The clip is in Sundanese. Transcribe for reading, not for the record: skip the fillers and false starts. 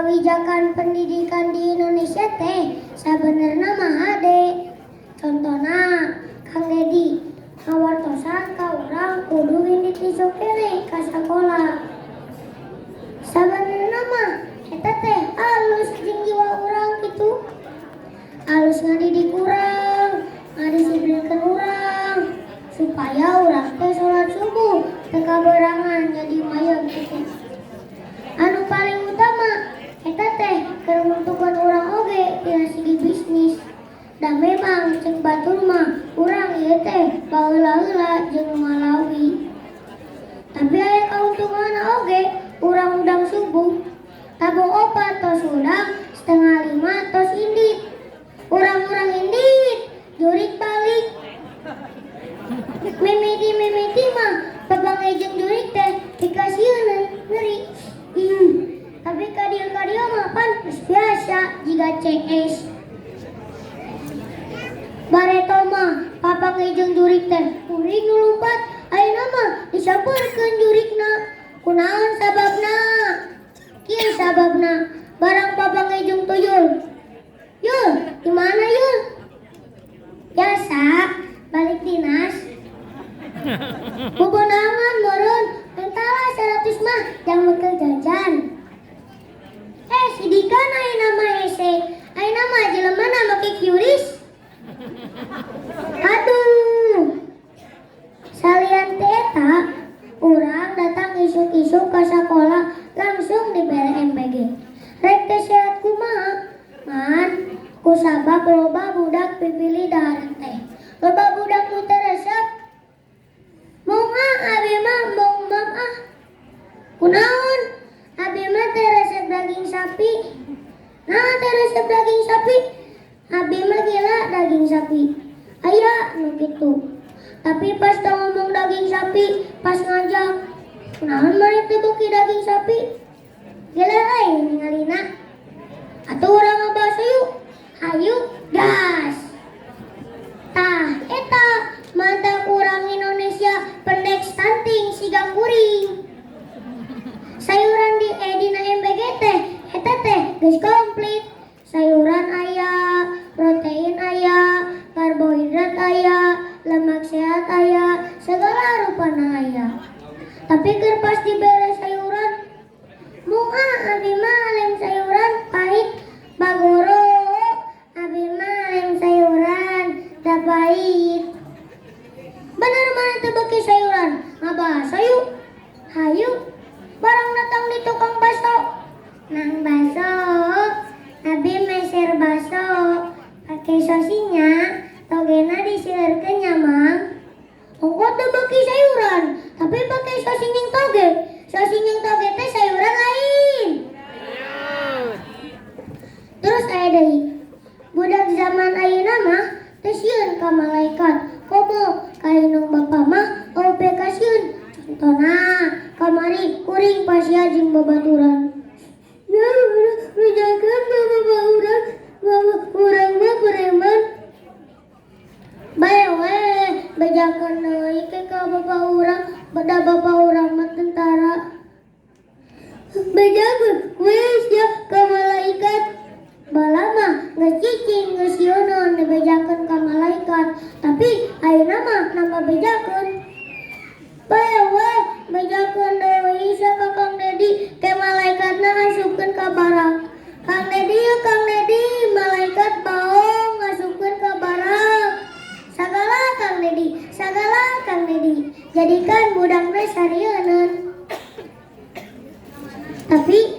Kawijakan pendidikan di Indonesia teh sabenerna mah hade. Contohna, Kang Dedi ngawartosan ka urang kudu indit isuk keneh ka sakola. Sabenerna mah eta teh alus jeung jiwa urang kitu. Alus ngadidik urang, ngadisiplinkeun urang supaya urang teh salat subuh teu kaberangan jadi mayem kitu. Anu paling utama eta teh keur nguntukeun urang oge tina segi bisnis. Da memang cek batur mah urang ieu teh baheula-heula jeung ngalawi. Tapi aya kauntunganna oge urang hudang subuh. Tabuh 4 tos hudang, 4.30 tos indit. Urang-urang indit, jurik balik. Mimiti-mimiti mah papanggih jeung jurik teh pikasieun, ngeri. Ih, tapi kadieu-kadieu mah pan geus biasa jiga CS. Bareto mah papanggih jeung jurik teh kuring nu lumpat, ayeuna mah disampeurkeun jurikna. Kunaon sababna? Kieu sababna, barang papanggih jeung tuyul. Yul, di mana, Yul? Biasa, balik dinas. Bebenangan meureun, mentalah 100 mah jang bekel jajan. Eh, si Dika ayeuna mah hese. Ayeuna mah jelemana make QRIS. Aduh. Salian ti eta, urang datang isuk-isuk ka sakola langsung dibere MBG. Rek teu sehat kumaha? Ngan kusabab loba budak pipilih dahar teh. Loba budak nu teu resep. Mung ah, abi mah mung mam ah. Kunaon? Abi mah teu resep daging sapi. Nah, teu resep daging sapi. Abi mah gila daging sapi. Aya nu kitu. Tapi pas teu ngomong daging sapi, pas ngajak, "Kunaon maneh teu beuki daging sapi?" Gila euy ningalina. Atuh urang ngabahas yuk. Hayu gas. Tah eta matak urang Indonesia pendek stunting siga kuring. Sayuran di dina MBG teh eta teh geus komplit. Sayuran aya, protein aya, karbohidrat aya, lemak sehat aya, segala rupana aya. Tapi keur pas dibere sayuran, "Mung ah, abi mah alem sayuran pahit." Bagoro, abi mah alem sayuran da pahit. Bener maneh teu beuki sayuran? Ngabahas yuk. Hayu. Barang datang di tukang baso. "Nang baso, abi meser baso. Pake sosinya, togena diseueurkeun nya, Mang." Ongkoh teu beuki sayuran, tapi pake sosi jeung toge. Sosi jeung toge teh sayuran lain? Terus aya deui. Budak zaman ayeuna mah teu sieun ka malaikat. Komo ka indung bapa mah oge kasieun. Contona, kamari kuring pasea jeung babaturan. "Ya, bejakeun ka bapa urang, bapa urang mah preman." Bae we, bejakeun deui ke ka bapa urang, da bapa urang mah tentara. Bejakeun we sia ka malaikat. Bala mah geus cicing geus sieuneun dibejakeun ka malaikat, tapi ayeuna mah nambah bejakeun. Bae we, bejakeun deui sia ka Kang Dedi, ke malaikatna asupkeun ka barak. Kang Dedi, Kang Dedi, malaikat baong ngasupkeun ka barak. Sagala Kang Dedi, sagala Kang Dedi. Jadikan budak teh sarieun. Tapi